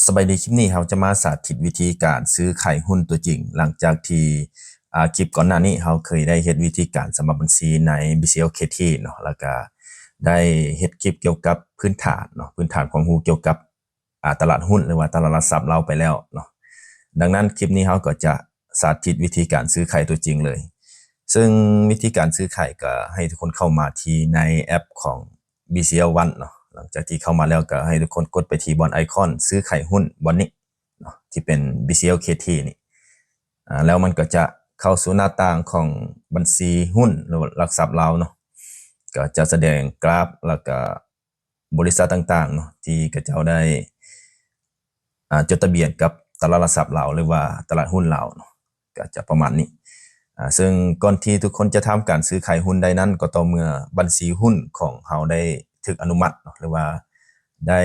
ສະບາຍດີ, ຄລິບນີ້ເຮົາຈະມາສາທິດວິທີການຊື້ຂາຍຫຸ້ນຕົວຈິງ ຫຼັງຈາກທີ່ ອາ ຄລິບກ່ອນໜ້ານີ້ເຮົາເຄີຍໄດ້ເຮັດວິທີການສຳລັບບັນຊີໃນ BCLKT ເນາະ ແລ້ວກະໄດ້ເຮັດຄລິບກ່ຽວກັບພື້ນຖານເນາະ, ພື້ນຖານຄວາມຮູ້ກ່ຽວກັບ ອາ ຕະຫຼາດຫຸ້ນ ຫຼືວ່າຕະຫຼາດຫຼັກຊັບລາວໄປແລ້ວເນາະ. ດັ່ງນັ້ນ ຄລິບນີ້ເຮົາກໍຈະສາທິດວິທີການຊື້ຂາຍຕົວຈິງເລີຍ. ເຊິ່ງວິທີການຊື້ຂາຍກໍໃຫ້ທຸກຄົນເຂົ້າມາທີ່ໃນແອັບຂອງ BCL One ເນາະ. ຫຼັງຈາກທີ່ເຂົ້າມາແລ້ວ ກໍໃຫ້ທຸກຄົນກົດໄປທີ່ບ່ອນໄອຄອນຊື້ຂາຍຫຸ້ນບ່ອນນີ້ເນາະ ທີ່ເປັນ BCLKT ນີ້. ອາ ແລ້ວມັນກໍຈະເຂົ້າສູ່ໜ້າຕ່າງຂອງບັນຊີຫຸ້ນ ຫຼືວ່າຫຼັກຊັບລາວເນາະ, ກໍຈະສະແດງກຣາຟ ແລ້ວກໍ ບໍລິສັດຕ່າງໆເນາະ ທີ່ເຂົາເຈົ້າໄດ້ ອາ ຈົດທະບຽນກັບຕະຫຼາດຫຼັກຊັບລາວ ຫຼືວ່າຕະຫຼາດຫຸ້ນລາວເນາະ, ກໍຈະປະມານນີ້. ອາ ເຊິ່ງກ່ອນທີ່ທຸກຄົນຈະທຳການຊື້ຂາຍຫຸ້ນໄດ້ນັ້ນ ກໍຕໍ່ເມື່ອບັນຊີຫຸ້ນຂອງເຮົາໄດ້ຖືກອະນຸມັດເນາະ ຫຼືວ່າໄດ້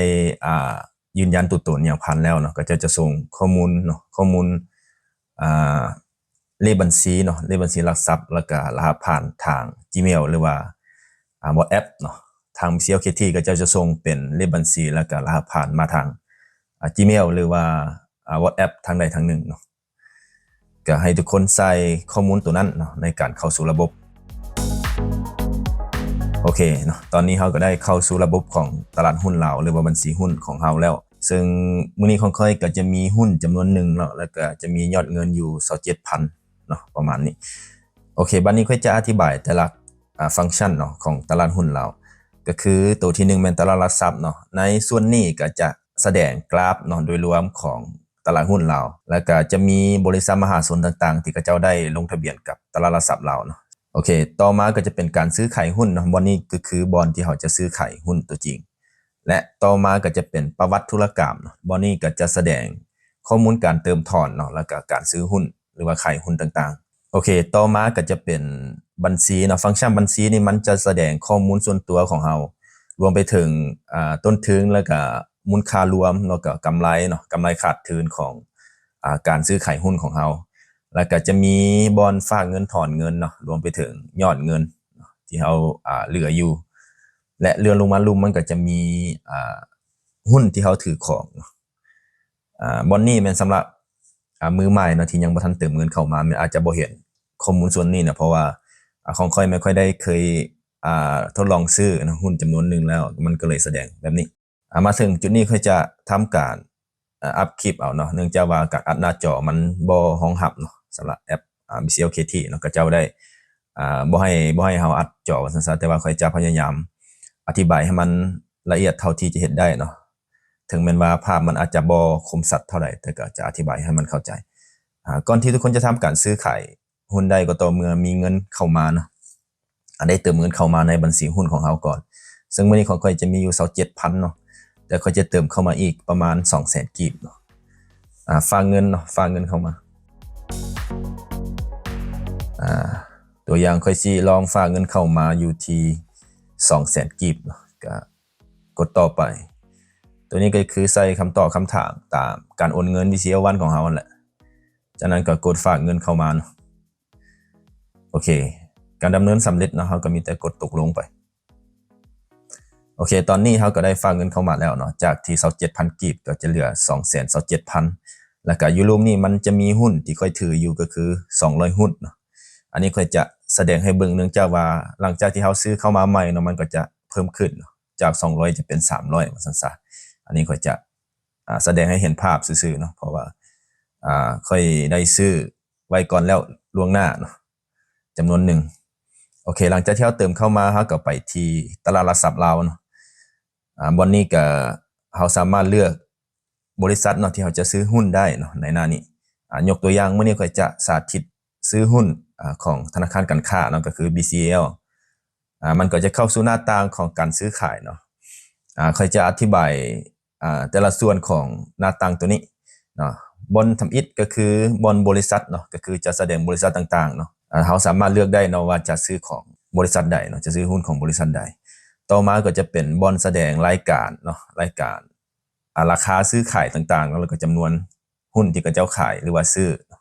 ອາ ຢືນຢັນຕົວຕົນຫຍັງຜ່ານແລ້ວເນາະ, ເຂົາເຈົ້າຈະສົ່ງຂໍ້ມູນເນາະ, ຂໍ້ມູນ ອາ ເລກບັນຊີເນາະ, ເລກບັນຊີຫຼັກຊັບ ແລ້ວກະລະຫັດຜ່ານທາງ Gmail ຫຼືວ່າ ອາ WhatsApp ເນາະ. ທາງ BCLKT ເຂົາເຈົ້າຈະສົ່ງເປັນເລກບັນຊີ ແລ້ວກະລະຫັດຜ່ານມາທາງ ອາ Gmail ຫຼືວ່າ ອາ WhatsApp ທາງໃດທາງໜຶ່ງເນາະ. ກະໃຫ້ທຸກຄົນໃສ່ຂໍ້ມູນໂຕນັ້ນເນາະ ໃນການເຂົ້າສູ່ລະບົບ. ໂອເຄເນາະ, ຕອນນີ້ເຮົາກໍໄດ້ເຂົ້າສູ່ລະບົບຂອງຕະຫຼາດຫຸ້ນລາວ ຫຼືວ່າບັນຊີຫຸ້ນຂອງເຮົາແລ້ວ. ເຊິ່ງມື້ນີ້ຂອງຂ້ອຍກໍຈະມີຫຸ້ນຈຳນວນໜຶ່ງເນາະ, ແລ້ວກໍຈະມີຍອດເງິນຢູ່ຊາວເຈັດພັນເນາະ ປະມານນີ້. ໂອເຄ, ບັດນີ້ຂ້ອຍຈະອະທິບາຍແຕ່ລະ ອາ ຟັງຊັນເນາະ ຂອງຕະຫຼາດຫຸ້ນລາວ. ກໍຄືໂຕທີໜຶ່ງແມ່ນຕະຫຼາດຫຼັກຊັບເນາະ. ໃນສ່ວນນີ້ກໍຈະສະແດງກຣາຟເນາະ ໂດຍລວມຂອງຕະຫຼາດຫຸ້ນລາວ, ແລ້ວກໍຈະມີບໍລິສັດມະຫາຊົນຕ່າງໆ ທີ່ເຂົາເຈົ້າໄດ້ລົງທະບຽນກັບຕະຫຼາດຫຼັກຊັບລາວເນາະ. ໂອເຄ, ຕໍ່ມາກໍຈະເປັນການຊື້ຂາຍຫຸ້ນເນາະ, ບ່ອນນີ້ກໍຄືບ່ອນທີ່ເຮົາຈະຊື້ຂາຍຫຸ້ນຕົວຈິງ. ແລະ ຕໍ່ມາກໍຈະເປັນປະຫວັດທຸລະກຳເນາະ, ບ່ອນນີ້ກໍຈະສະແດງຂໍ້ມູນການເຕີມຖອນເນາະ ແລ້ວກໍການຊື້ຫຸ້ນ ຫຼືວ່າຂາຍຫຸ້ນຕ່າງໆ. ໂອເຄ, ຕໍ່ມາກໍຈະເປັນບັນຊີເນາະ, ຟັງຊັນບັນຊີນີ້ມັນຈະສະແດງຂໍ້ມູນສ່ວນຕົວຂອງເຮົາ ລວມໄປເຖິງ ອາ ຕົ້ນທຶນ ແລ້ວກໍມູນຄ່າລວມ ແລ້ວກໍກຳໄລເນາະ, ກຳໄລຂາດທຶນຂອງ ອາ ການຊື້ຂາຍຫຸ້ນຂອງເຮົາ. ແລ້ວກໍຈະມີບ່ອນຝາກເງິນຖອນເງິນເນາະ, ລວມໄປເຖິງຍອດເງິນເນາະ ທີ່ເຮົາ ອາ ເຫຼືອຢູ່ ແລະ ເລື່ອນລົງມາລຸ່ມມັນກໍຈະມີ ອາ ຫຸ້ນທີ່ເຮົາຖືຄອງເນາະ. ອາ ບ່ອນນີ້ແມ່ນສຳລັບ ອາ ມືໃໝ່ເນາະ ທີ່ຍັງບໍ່ທັນເຕີມເງິນເຂົ້າມາ ແມ່ນອາດຈະບໍ່ເຫັນຂໍ້ມູນສ່ວນນີ້ນະ, ເພາະວ່າ ອາ ຂອງຂ້ອຍແມ່ນຂ້ອຍໄດ້ເຄີຍ ອາ ທົດລອງຊື້ນະ ຫຸ້ນຈຳນວນໜຶ່ງແລ້ວ ມັນກໍເລີຍສະແດງແບບນີ້. ອາ ມາເຖິງຈຸດນີ້ຂ້ອຍຈະທຳການ ອາ ອັບຄລິບເອົາເນາະ, ເນື່ອງຈາກວ່າການອັດໜ້າຈໍມັນບໍ່ຮອງຮັບເນາະ ສຳລັບແອັບ ອາ BCLKT ເນາະ, ເຂົາເຈົ້າໄດ້ ອາ ບໍ່ໃຫ້ ບໍ່ໃຫ້ເຮົາອັດຈໍວ່າຊັ້ນຊະ, ແຕ່ວ່າຂ້ອຍຈະພະຍາຍາມອະທິບາຍໃຫ້ມັນລະອຽດເທົ່າທີ່ຈະເຮັດໄດ້ເນາະ. ເຖິງແມ່ນວ່າພາບມັນອາດຈະບໍ່ຄົມຊັດເທົ່າໃດ ແຕ່ກໍຈະອະທິບາຍໃຫ້ມັນເຂົ້າໃຈ. ອາ ກ່ອນທີ່ທຸກຄົນຈະທຳການຊື້ຂາຍຫຸ້ນໄດ້ ກໍຕໍ່ເມື່ອມີເງິນເຂົ້າມາເນາະ, ອາ ໄດ້ເຕີມເງິນເຂົ້າມາໃນບັນຊີຫຸ້ນຂອງເຮົາກ່ອນ. ເຊິ່ງມື້ນີ້ຂອງຂ້ອຍຈະມີຢູ່ຊາວເຈັດພັນເນາະ, ແຕ່ຂ້ອຍຈະເຕີມເຂົ້າມາອີກປະມານສອງແສນກີບເນາະ. ອາ ຝາກເງິນເນາະ, ຝາກເງິນເຂົ້າມາ. ອາ ຕົວຢ່າງຂ້ອຍຊິລອງຝາກເງິນເຂົ້າມາຢູ່ທີ່ສອງແສນກີບເນາະ, ກໍກົດຕໍ່ໄປ. ຕົວນີ້ກໍຄືໃສ່ຄຳຕອບຄຳຖາມຕາມການໂອນເງິນ BCL One ຂອງເຮົາຫັ້ນແຫຼະ. ຈາກນັ້ນກໍກົດຝາກເງິນເຂົ້າມາເນາະ. ໂອເຄ, ການດຳເນີນສຳເລັດເນາະ, ເຮົາກໍມີແຕ່ກົດຕົກລົງໄປ. ໂອເຄ, ຕອນນີ້ເຮົາກໍໄດ້ຝາກເງິນເຂົ້າມາແລ້ວເນາະ, ຈາກທີ່ຊາວເຈັດພັນກີບກໍຈະເຫຼືອສອງແສນຊາວເຈັດພັນ. ແລ້ວກໍຢູ່ລຸ່ມນີ້ມັນຈະມີຫຸ້ນທີ່ຂ້ອຍຖືຢູ່ກໍຄືສອງຮ້ອຍຫຸ້ນເນາະ. ອັນນີ້ຂ້ອຍຈະສະແດງໃຫ້ເບິ່ງ ເນື່ອງຈາກວ່າຫຼັງຈາກທີ່ເຮົາຊື້ເຂົ້າມາໃໝ່ເນາະ, ມັນກໍຈະເພີ່ມຂຶ້ນເນາະ, ຈາກສອງຮ້ອຍຈະເປັນສາມຮ້ອຍ ວ່າຊັ້ນຊະ. ອັນນີ້ຂ້ອຍຈະ ອາ ສະແດງໃຫ້ເຫັນພາບຊື່ໆເນາະ, ເພາະວ່າ ອາ ຂ້ອຍໄດ້ຊື້ໄວ້ກ່ອນແລ້ວລ່ວງໜ້າເນາະ ຈຳນວນໜຶ່ງ. ໂອເຄ, ຫຼັງຈາກທີ່ເຮົາເຕີມເຂົ້າມາ, ເຮົາກໍໄປທີ່ຕະຫຼາດຫຼັກຊັບລາວເນາະ. ອາ ບ່ອນນີ້ກໍເຮົາສາມາດເລືອກບໍລິສັດເນາະ ທີ່ເຮົາຈະຊື້ຫຸ້ນໄດ້ເນາະ ໃນໜ້ານີ້. ອາ ຍົກຕົວຢ່າງ, ມື້ນີ້ຂ້ອຍຈະສາທິດຊື້ຫຸ້ນ ອາ ຂອງທະນາຄານການຄ້າເນາະ, ກໍຄື BCL. ອາ ມັນກໍຈະເຂົ້າສູ່ໜ້າຕ່າງຂອງການຊື້ຂາຍເນາະ. ອາ ຂ້ອຍຈະອະທິບາຍ ອາ ແຕ່ລະສ່ວນຂອງໜ້າຕ່າງຕົວນີ້ເນາະ. ບ່ອນທຳອິດກໍຄືບ່ອນບໍລິສັດເນາະ, ກໍຄືຈະສະແດງບໍລິສັດຕ່າງໆເນາະ. ອາ ເຮົາສາມາດເລືອກໄດ້ເນາະ ວ່າຈະຊື້ຂອງບໍລິສັດໃດເນາະ, ຈະຊື້ຫຸ້ນຂອງບໍລິສັດໃດ. ຕໍ່ມາກໍຈະເປັນບ່ອນສະແດງລາຍການເນາະ, ລາຍການ ອາ ລາຄາຊື້ຂາຍຕ່າງໆເນາະ, ແລ້ວກໍຈຳນວນຫຸ້ນທີ່ເຂົາເຈົ້າຂາຍ ຫຼືວ່າຊື້ເນາະ.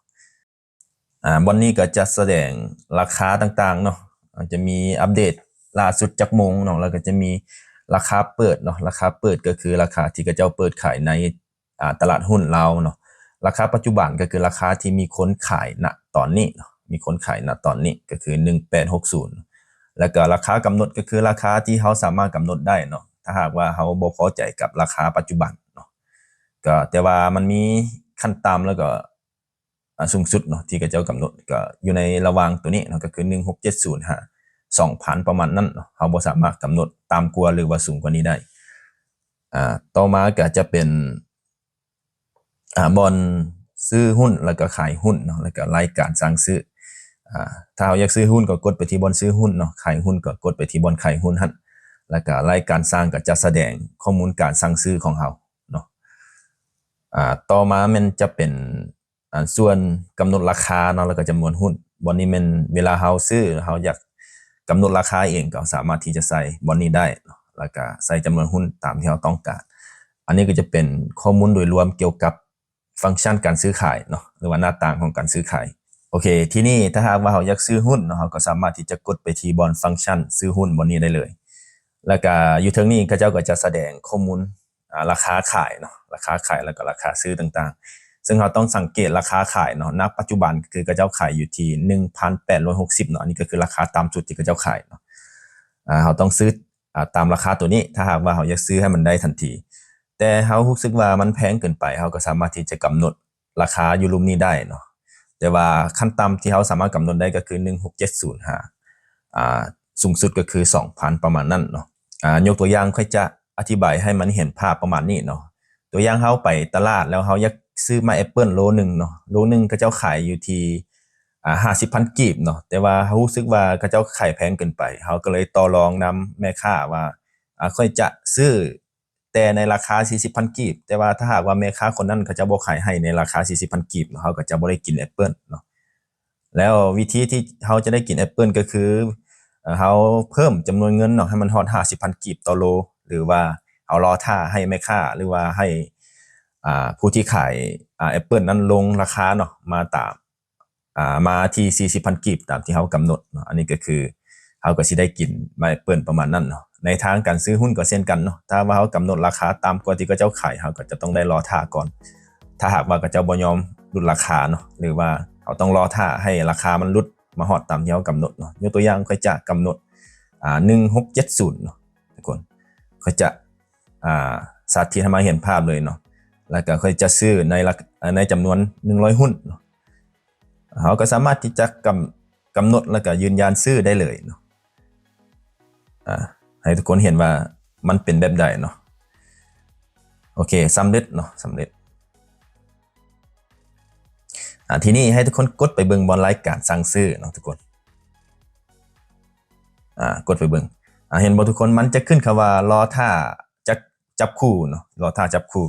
ອາ ບ່ອນນີ້ກໍຈະສະແດງລາຄາຕ່າງໆເນາະ, ອາ ຈະມີອັບເດດລ່າສຸດຈັກໂມງເນາະ, ແລ້ວກໍຈະມີລາຄາເປີດເນາະ. ລາຄາເປີດກໍຄືລາຄາທີ່ເຂົາເຈົ້າເປີດຂາຍໃນ ອາ ຕະຫຼາດຫຸ້ນລາວເນາະ. ລາຄາປັດຈຸບັນກໍຄືລາຄາທີ່ມີຄົນຂາຍນະຕອນນີ້ເນາະ, ມີຄົນຂາຍນະຕອນນີ້ກໍຄືໜຶ່ງແປດຫົກສູນ ແລ້ວກໍລາຄາກຳນົດກໍຄືລາຄາທີ່ເຮົາສາມາດກຳນົດໄດ້ເນາະ ຖ້າຫາກວ່າເຮົາບໍ່ພໍໃຈກັບລາຄາປັດຈຸບັນເນາະ. ກໍແຕ່ວ່າມັນມີຂັ້ນຕ່ຳ ແລ້ວກໍ ອາ ສູງສຸດເນາະ ທີ່ເຂົາເຈົ້າກຳນົດ ກໍຢູ່ໃນລະຫວ່າງໂຕນີ້ເນາະ ກໍຄືໜຶ່ງຫົກເຈັດສູນຫາສອງພັນ ປະມານນັ້ນເນາະ. ເຮົາບໍ່ສາມາດກຳນົດຕ່ຳກວ່າ ຫຼືວ່າສູງກວ່ານີ້ໄດ້. ອາ ຕໍ່ມາກໍຈະເປັນ ອາ ບ່ອນຊື້ຫຸ້ນ ແລ້ວກໍຂາຍຫຸ້ນເນາະ ແລ້ວກໍລາຍການສັ່ງຊື້. ອາ ຖ້າເຮົາຢາກຊື້ຫຸ້ນກໍກົດໄປທີ່ບ່ອນຊື້ຫຸ້ນເນາະ, ຂາຍຫຸ້ນກໍກົດໄປທີ່ບ່ອນຂາຍຫຸ້ນຫັ້ນ, ແລ້ວກໍລາຍການສັ່ງກໍຈະສະແດງຂໍ້ມູນການສັ່ງຊື້ຂອງເຮົາເນາະ. ອາ ຕໍ່ມາແມ່ນຈະເປັນ ອາ ສ່ວນກຳນົດລາຄາເນາະ ແລ້ວກໍຈຳນວນຫຸ້ນ. ບ່ອນນີ້ແມ່ນເວລາເຮົາຊື້ ເຮົາຢາກກຳນົດລາຄາເອງ ກໍສາມາດທີ່ຈະໃສ່ບ່ອນນີ້ໄດ້ເນາະ ແລ້ວກໍໃສ່ຈຳນວນຫຸ້ນຕາມທີ່ເຮົາຕ້ອງການ. ອັນນີ້ກໍຈະເປັນຂໍ້ມູນໂດຍລວມກ່ຽວກັບຟັງຊັນການຊື້ຂາຍເນາະ ຫຼືວ່າໜ້າຕ່າງຂອງການຊື້ຂາຍ. ໂອເຄ ທີນີ້ຖ້າຫາກວ່າເຮົາຢາກຊື້ຫຸ້ນເນາະ ເຮົາກໍສາມາດທີ່ຈະກົດໄປທີ່ບ່ອນຟັງຊັນຊື້ຫຸ້ນບ່ອນນີ້ໄດ້ເລີຍ ແລ້ວກໍຢູ່ເທິງນີ້ເຂົາເຈົ້າກໍຈະສະແດງຂໍ້ມູນ ອາ ລາຄາຂາຍເນາະ, ລາຄາຂາຍ ແລ້ວກໍລາຄາຊື້ຕ່າງໆ. ເຊິ່ງເຮົາຕ້ອງສັງເກດລາຄາຂາຍເນາະ, ນະປັດຈຸບັນຄືເຂົາເຈົ້າຂາຍຢູ່ທີ່ໜຶ່ງພັນແປດຮ້ອຍຫົກສິບເນາະ, ອັນນີ້ກໍຄືລາຄາຕ່ຳສຸດທີ່ເຂົາເຈົ້າຂາຍເນາະ. ອາ ເຮົາຕ້ອງຊື້ ອາ ຕາມລາຄາໂຕນີ້ ຖ້າຫາກວ່າເຮົາຢາກຊື້ໃຫ້ມັນໄດ້ທັນທີ. ແຕ່ເຮົາຮູ້ສຶກວ່າມັນແພງເກີນໄປ ເຮົາກໍສາມາດທີ່ຈະກຳນົດ ລາຄາຢູ່ລຸ່ມນີ້ໄດ້ເນາະ. ແຕ່ວ່າຂັ້ນຕ່ຳທີ່ເຮົາສາມາດກຳນົດໄດ້ກໍຄືໜຶ່ງຫົກເຈັດສູນຫາ ອາ ສູງສຸດກໍຄືສອງພັນ ປະມານນັ້ນເນາະ. ອາ ຍົກຕົວຢ່າງ ຂ້ອຍຈະອະທິບາຍໃຫ້ມັນເຫັນພາບປະມານນີ້ເນາະ. ຕົວຢ່າງເຮົາໄປຕະຫຼາດແລ້ວເຮົາຢາກຊື້ໝາກແອັບເປິ້ນໂລໜຶ່ງເນາະ, ໂລໜຶ່ງເຂົາເຈົ້າຂາຍຢູ່ທີ່ ອາ ຫ້າສິບພັນກີບເນາະ, ແຕ່ວ່າເຮົາຮູ້ສຶກວ່າເຂົາເຈົ້າຂາຍແພງເກີນໄປ ເຮົາກໍເລີຍຕໍ່ລອງນຳແມ່ຄ້າວ່າ ອາ ຂ້ອຍຈະຊື້ ແຕ່ໃນລາຄາສີ່ສິບພັນກີບ, ແຕ່ວ່າຖ້າຫາກວ່າແມ່ຄ້າຄົນນັ້ນເຂົາເຈົ້າບໍ່ຂາຍໃຫ້ໃນລາຄາສີ່ສິບພັນກີບເນາະ, ເຮົາກໍຈະບໍ່ໄດ້ກິນແອັບເປິ້ນເນາະ. ແລ້ວວິທີທີ່ເຮົາຈະໄດ້ກິນແອັບເປິ້ນກໍຄື ເອີ ເຮົາເພີ່ມຈຳນວນເງິນເນາະ ໃຫ້ມັນຮອດຫ້າສິບພັນກີບຕໍ່ໂລ ຫຼືວ່າເຮົາລໍຖ້າໃຫ້ແມ່ຄ້າ ຫຼືວ່າໃຫ້ ອາ ຜູ້ທີ່ຂາຍ ອາ ແອັບເປິ້ນນັ້ນລົງລາຄາເນາະ ມາຕາມ ອາ ມາທີ່ສີ່ສິບພັນກີບຕາມທີ່ເຮົາກຳນົດເນາະ. ອັນນີ້ກໍຄືເຮົາກໍຊິໄດ້ກິນໝາກແອັບເປິ້ນປະມານນັ້ນເນາະ. ໃນທາງການຊື້ຫຸ້ນກໍເຊັ່ນກັນເນາະ, ຖ້າວ່າເຮົາກຳນົດລາຄາຕ່ຳກວ່າທີ່ເຂົາເຈົ້າຂາຍ ເຮົາກໍຈະຕ້ອງໄດ້ລໍຖ້າກ່ອນ ຖ້າຫາກວ່າເຂົາເຈົ້າບໍ່ຍອມຫຼຸດລາຄາເນາະ, ຫຼືວ່າເຮົາຕ້ອງລໍຖ້າໃຫ້ລາຄາມັນຫຼຸດມາຮອດຕາມທີ່ເຮົາກຳນົດເນາະ. ຍົກຕົວຢ່າງ ຂ້ອຍຈະກຳນົດ ອາ ໜຶ່ງຫົກເຈັດສູນເນາະ ທຸກຄົນ. ຂ້ອຍຈະ ອາ ສາທິດໃຫ້ມາເຫັນພາບເລີຍເນາະ, ແລ້ວກໍຂ້ອຍຈະຊື້ໃນລາ ໃນຈຳນວນໜຶ່ງຮ້ອຍຫຸ້ນເນາະ. ເຮົາກໍສາມາດທີ່ຈະກຳ ກຳນົດ ແລ້ວກໍຢືນຢັນຊື້ໄດ້ເລີຍເນາະ. ອາ ໃຫ້ທຸກຄົນເຫັນວ່າມັນເປັນແບບໃດເນາະ. ໂອເຄ ສຳເລັດເນາະ ສຳເລັດ. ອາ ທີນີ້ໃຫ້ທຸກຄົນກົດໄປເບິ່ງບ່ອນລາຍການສັ່ງຊື້ເນາະ ທຸກຄົນ. ອາ ກົດໄປເບິ່ງ. ອາ ເຫັນບໍ່ທຸກຄົນ? ມັນຈະຂຶ້ນຄຳວ່າລໍຖ້າຈັບ ຈັບຄູ່ເນາະ, ລໍຖ້າຈັບຄູ່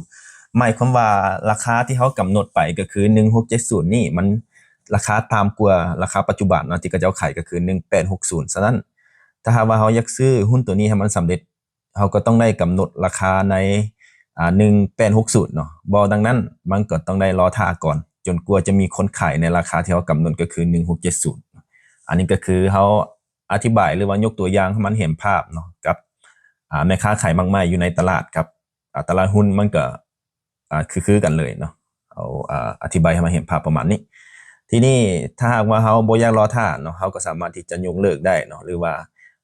ໝາຍຄວາມວ່າລາຄາທີ່ເຮົາກຳນົດໄປກໍຄືໜຶ່ງຫົກເຈັດສູນນີ້ ມັນລາຄາຕ່ຳກວ່າລາຄາປັດຈຸບັນເນາະ ທີ່ເຂົາເຈົ້າຂາຍກໍຄືໜຶ່ງແປດຫົກສູນ. ສະນັ້ນ ຖ້າຫາກວ່າເຮົາຢາກຊື້ຫຸ້ນໂຕນີ້ໃຫ້ມັນສຳເລັດ ເຮົາກໍຕ້ອງໄດ້ກຳນົດລາຄາໃນ ອາ ໜຶ່ງແປດຫົກສູນເນາະ. ບໍ່ດັ່ງນັ້ນ ມັນກໍຕ້ອງໄດ້ລໍຖ້າກ່ອນ ຈົນກວ່າຈະມີຄົນຂາຍໃນລາຄາທີ່ເຮົາກຳນົດ ກໍຄືໜຶ່ງຫົກເຈັດສູນ. ອັນນີ້ກໍຄືເຮົາ ອະທິບາຍ ຫຼືວ່າຍົກຕົວຢ່າງໃຫ້ມັນເຫັນພາບເນາະ ກັບ ອາ ແມ່ຄ້າຂາຍໝາກໄມ້ຢູ່ໃນຕະຫຼາດ ກັບ ອາ ຕະຫຼາດຫຸ້ນ ມັນກໍ ອາ ຄືໆກັນເລີຍເນາະ. ເອົາ ອາ ອະທິບາຍໃຫ້ມັນເຫັນພາບປະມານນີ້. ທີນີ້ຖ້າຫາກວ່າເຮົາບໍ່ຢາກລໍຖ້າເນາະ, ເຮົາກໍສາມາດທີ່ຈະຍົກເລີກໄດ້ເນາະ, ຫຼືວ່າ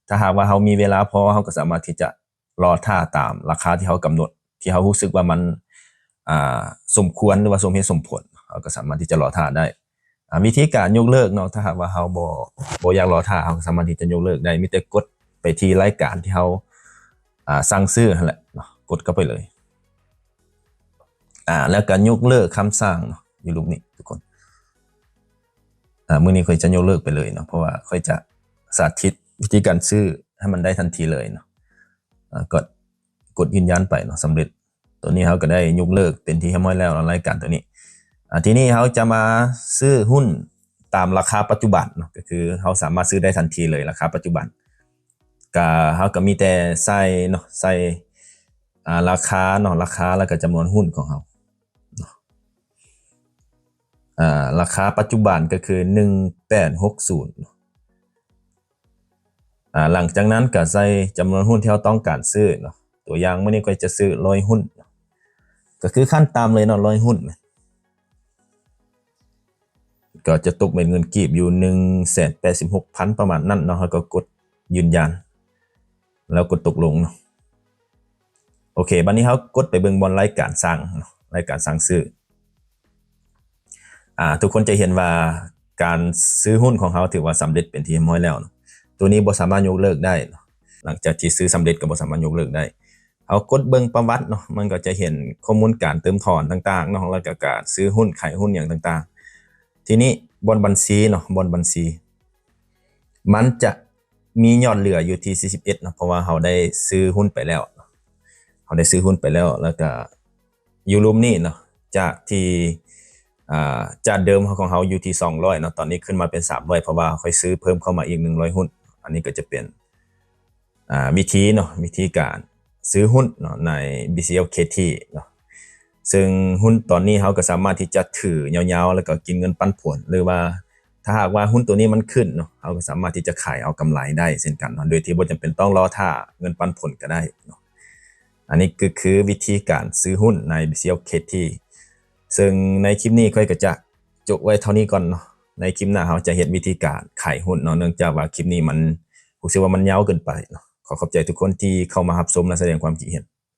ຖ້າຫາກວ່າເຮົາມີເວລາພໍ ເຮົາກໍສາມາດທີ່ຈະລໍຖ້າຕາມລາຄາທີ່ເຮົາກຳນົດ ທີ່ເຮົາຮູ້ສຶກວ່າມັນ ອາ ສົມຄວນ ຫຼືວ່າສົມເຫດສົມຜົນ ເຮົາກໍສາມາດທີ່ຈະລໍຖ້າໄດ້. ອາ ວິທີການຍົກເລີກເນາະ, ຖ້າຫາກວ່າເຮົາບໍ່ ບໍ່ຢາກລໍຖ້າ ເຮົາກໍສາມາດທີ່ຈະຍົກເລີກໄດ້ ມີແຕ່ກົດໄປທີ່ລາຍການທີ່ເຮົາ ອາ ສັ່ງຊື້ຫັ້ນແຫຼະເນາະ, ກົດເຂົ້າໄປເລີຍ. ອາ ແລ້ວກໍຍົກເລີກຄຳສັ່ງເນາະ ຢູ່ຮູບນີ້ທຸກຄົນ. ອາ ມື້ນີ້ຂ້ອຍຈະຍົກເລີກໄປເລີຍເນາະ, ເພາະວ່າຂ້ອຍຈະສາທິດວິທີການຊື້ໃຫ້ມັນໄດ້ທັນທີເລີຍເນາະ. ອາ ກົດ ກົດຢືນຢັນໄປເນາະ, ສຳເລັດ. ຕອນນີ້ເຮົາກໍໄດ້ຍົກເລີກເປັນທີ່ຮຽບຮ້ອຍແລ້ວເນາະ ລາຍການຕົວນີ້. ອາ ທີນີ້ເຮົາຈະມາຊື້ຫຸ້ນຕາມລາຄາປັດຈຸບັນເນາະ, ກໍຄືເຮົາສາມາດຊື້ໄດ້ທັນທີເລີຍ ລາຄາປັດຈຸບັນ. ກະ ເຮົາກໍມີແຕ່ໃສ່ເນາະ ໃສ່ ອາ ລາຄາເນາະ ລາຄາ ແລ້ວກໍຈຳນວນຫຸ້ນຂອງເຮົາເນາະ. ອາ ລາຄາປັດຈຸບັນກໍຄືໜຶ່ງແປດຫົກສູນເນາະ. ອາ ຫຼັງຈາກນັ້ນກໍໃສ່ຈຳນວນຫຸ້ນທີ່ເຮົາຕ້ອງການຊື້ເນາະ, ຕົວຢ່າງມື້ນີ້ຂ້ອຍຈະຊື້ຮ້ອຍຫຸ້ນເນາະ. ກໍຄືຂັ້ນຕ່ຳເລີຍເນາະ ຮ້ອຍຫຸ້ນ ກໍຈະຕົກເປັນເງິນກີບຢູ່ໜຶ່ງແສນແປດສິບຫົກພັນ ປະມານນັ້ນເນາະ. ເຮົາກໍກົດຢືນຢັນ ແລ້ວກົດຕົກລົງເນາະ. ໂອເຄ ບັດນີ້ເຮົາກົດໄປເບິ່ງບ່ອນລາຍການສັ່ງເນາະ ລາຍການສັ່ງຊື້. ອ່າ ທຸກຄົນຈະເຫັນວ່າການຊື້ຫຸ້ນຂອງເຮົາຖືວ່າສຳເລັດເປັນທີ່ຮຽບຮ້ອຍແລ້ວເນາະ. ໂຕນີ້ບໍ່ສາມາດຍົກເລີກໄດ້ເນາະ. ຫຼັງຈາກທີ່ຊື້ສຳເລັດກໍບໍ່ສາມາດຍົກເລີກໄດ້. ເຮົາກົດເບິ່ງປະຫວັດເນາະ ມັນກໍຈະເຫັນຂໍ້ມູນການເຕີມຖອນຕ່າງໆເນາະ ແລ້ວກໍການຊື້ຫຸ້ນ ຂາຍຫຸ້ນຫຍັງຕ່າງໆ. ທີນີ້ບ່ອນບັນຊີເນາະ ບ່ອນບັນຊີ ມັນຈະມີຍອດເຫຼືອຢູ່ທີ່ສີ່ສິບເອັດເນາະ ເພາະວ່າເຮົາໄດ້ຊື້ຫຸ້ນໄປແລ້ວ ເຮົາໄດ້ຊື້ຫຸ້ນໄປແລ້ວ. ແລ້ວກໍຢູ່ລຸ່ມນີ້ເນາະ ຈາກທີ່ ອ່າ ຈາກເດີມຂອງເຮົາຢູ່ທີ່ສອງຮ້ອຍເນາະ ຕອນນີ້ຂຶ້ນມາເປັນສາມຮ້ອຍ ເພາະວ່າຂ້ອຍຊື້ເພີ່ມເຂົ້າມາອີກໜຶ່ງຮ້ອຍຫຸ້ນ. ອັນນີ້ກໍຈະເປັນ ອ່າ ວິທີເນາະ ວິທີການຊື້ຫຸ້ນເນາະ ໃນ BCLKT ເນາະ. ເຊິ່ງຫຸ້ນຕອນນີ້ເຮົາກໍສາມາດທີ່ຈະຖືຍາວໆ ແລ້ວກໍກິນເງິນປັນຜົນ ຫຼືວ່າຖ້າຫາກວ່າຫຸ້ນໂຕນີ້ມັນຂຶ້ນເນາະ ເຮົາກໍສາມາດທີ່ຈະຂາຍເອົາກຳໄລໄດ້ເຊັ່ນກັນເນາະ ໂດຍທີ່ບໍ່ຈຳເປັນຕ້ອງລໍຖ້າເງິນປັນຜົນກໍໄດ້ເນາະ. ອັນນີ້ກໍຄືວິທີການຊື້ຫຸ້ນໃນ BCLKT. ເຊິ່ງໃນຄລິບນີ້ຂ້ອຍກໍຈະຈົບໄວ້ເທົ່ານີ້ກ່ອນເນາະ. ໃນຄລິບໜ້າເຮົາຈະເຮັດວິທີການຂາຍຫຸ້ນເນາະ ເນື່ອງຈາກວ່າຄລິບນີ້ມັນ ຮູ້ສຶກວ່າມັນຍາວເກີນໄປເນາະ. ຂໍຂອບໃຈທຸກຄົນທີ່ເຂົ້າມາຮັບຊົມ ແລະ ສະແດງຄວາມຄິດເຫັນ.